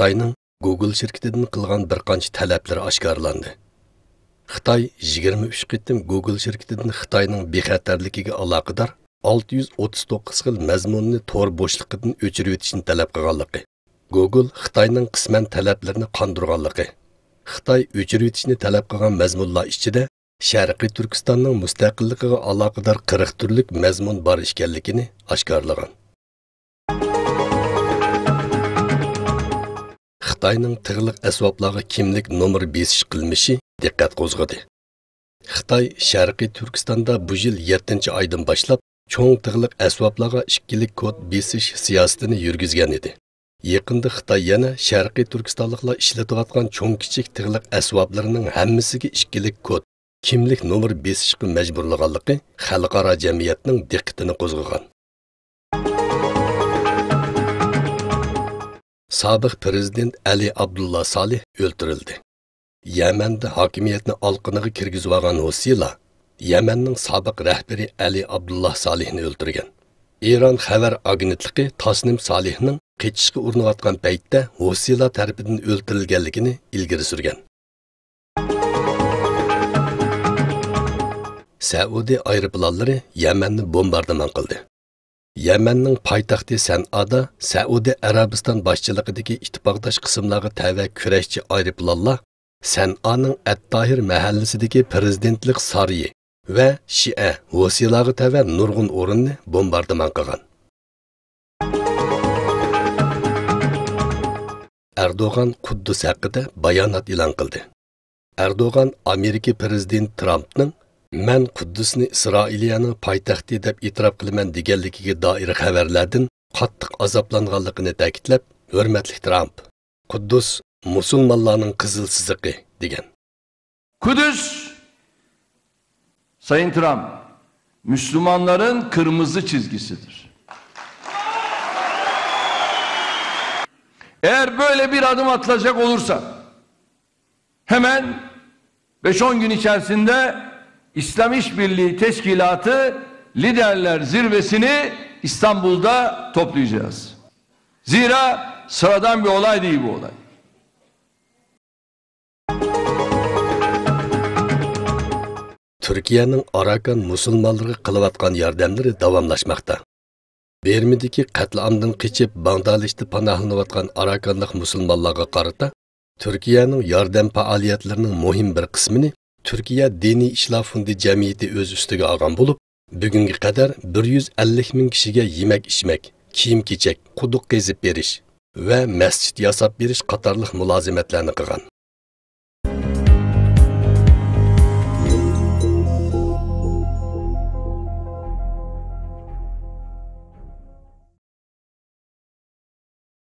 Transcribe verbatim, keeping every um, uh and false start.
خىتاينىڭ گوگول شىركىتىدىن قىلغان بىر قانچە تەلەپلىرى ئاشكارىلاندى. خىتاي يىگىرمە ئۈچ قېتىم گوگول شىركىتىدىن خىتاينىڭ بىخەتەرلىكىگە ئالاقىدار ئالتە يۈز ئوتتۇز توققۇز خىل مەزمۇننى تور بوشلۇقىدىن ئۆچۈرۈۋېتىشنى تەلەپ قىلغانلىقى، گوگول خىتاينىڭ قىسمەن تەلەپلىرىنى قاندۇرغانلىقى، خىتاي ئۆچۈرۈۋېتىشنى تەلەپ قىلغان مەزمۇنلار ئىچىدە شەرقىي تۈركىستاننىڭ مۇستەقىللىقىغا ئالاقىدار قىرىق تۈرلۈك مەزمۇن بار ئىكەنلىكىنى ئاشكارىلىغان. خىتاينىڭ تىغلىق ئەسۋابلارغا كىملىك نومۇر بېسىش قىلمىشى دىققەت قوزغىدى. خىتاي شەرقىي تۈركىستاندا بۇ يىل يەتتىنچى ئايدىن باشلاپ چوڭ تىغلىق ئەسۋابلارغا ئىككىلىك كود بېسىش سىياسىتىنى يۈرگۈزگەن ئىدى. يېقىندا خىتاي يەنە شەرقىي تۈركىستانلىقلار ئىشلىتىۋاتقان چوڭ-كىچىك تىغلىق ئەسۋابلىرىنىڭ ھەممىسىگە ئىككىلىك كود، كىملىك نومۇر بېسىشقا مەجبۇرلىغانلىقى خەلقئارا جەمئىيەتنىڭ دىققىتىنى قوزغىغان. سابىق پىرېزىدېنت ئەلى ئابدۇللا سالىھ ئۆلتۈرۈلدى. يەمەندە ھاكىمىيەتنى ئالىقىنىغا كىرگۈزۈۋالغان ھوسىيلا يەمەننىڭ سابىق رەھبىرى ئەلى ئابدۇللا سالىھنى ئۆلتۈرگەن. ئىران خەۋەر ئاگېنتلىقى تاسنىم سالىھنىڭ قېچىشقا ئۇرۇنۇۋاتقان پەيتتە ھوسىيلا تەرىپىدىن ئۆلتۈرۈلگەنلىكىنى ئىلگىرى سۈرگەن. سەئۇدى ئايروپىلانلىرى يەمەننى بومباردىمان قىلدى. يەمەننىڭ پايتەختى سەنئادا سەئۇدى ئەرەبىستان باشچىلىقىدىكى ئىتتىپاقداش قىسىملارغا تەۋە كۈرەشچى ئايروپىلانلار سەنئانىڭ ئەتتاھىر مەھەللىسىدىكى پىرېزىدېنتلىق سارىيى ۋە شىئە ھوسىيلاغا تەۋە نۇرغۇن ئورۇننى بومباردىمان قىلغان. ئەردوغان قۇددۇس ھەققىدە بايانات ئېلان قىلدى. ئەردوغان ئامېرىكا پىرېزىدېنتى ترامپنىڭ «مەن قۇددۇسنى ئىسرائىلىيەنىڭ پايتەختى دەپ ئېتىراپ قىلىمەن» دېگەنلىكىگە دائىر خەۋەرلەردىن قاتتىق ئازابلانغانلىقىنى تەكىتلەپ، «ھۆرمەتلىك ترامپ، قۇددۇس مۇسۇلمانلارنىڭ قىزىل سىزىقى» دېگەن. Kudüs, Sayın Trump, Müslümanların kırmızı çizgisidir. Eğer böyle bir adım atılacak olursa, hemen beş on gün içerisinde İslam İşbirliği Teşkilatı Liderler Zirvesi'ni İstanbul'da toplayacağız. Zira sıradan bir olay değil bu olay. تۈركىيەنىڭ ئاراكان مۇسۇلمانلىرىغا قىلىۋاتقان ياردەملىرى داۋاملاشماقتا. بىرمىدىكى قەتلىئامدىن قېچىپ، باڭدادىشتا پاناھلىنىۋاتقان ئاراكانلىق مۇسۇلمانلارغا قارىتا تۈركىيەنىڭ ياردەم پائالىيەتلىرىنىڭ مۇھىم بىر قىسمىنى تۈركىيە دىنىي ئىشلار فوندى جەمئىيىتى ئۆز ئۈستىگە ئالغان بولۇپ، بۈگۈنگە قەدەر بىر يۈز ئەللىك مىڭ كىشىگە يېمەك-ئىچمەك، كىيىم-كېچەك، قۇدۇق قېزىپ بېرىش ۋە مەسچىت ياساپ بېرىش قاتارلىق مۇلازىمەتلەرنى قىلغان.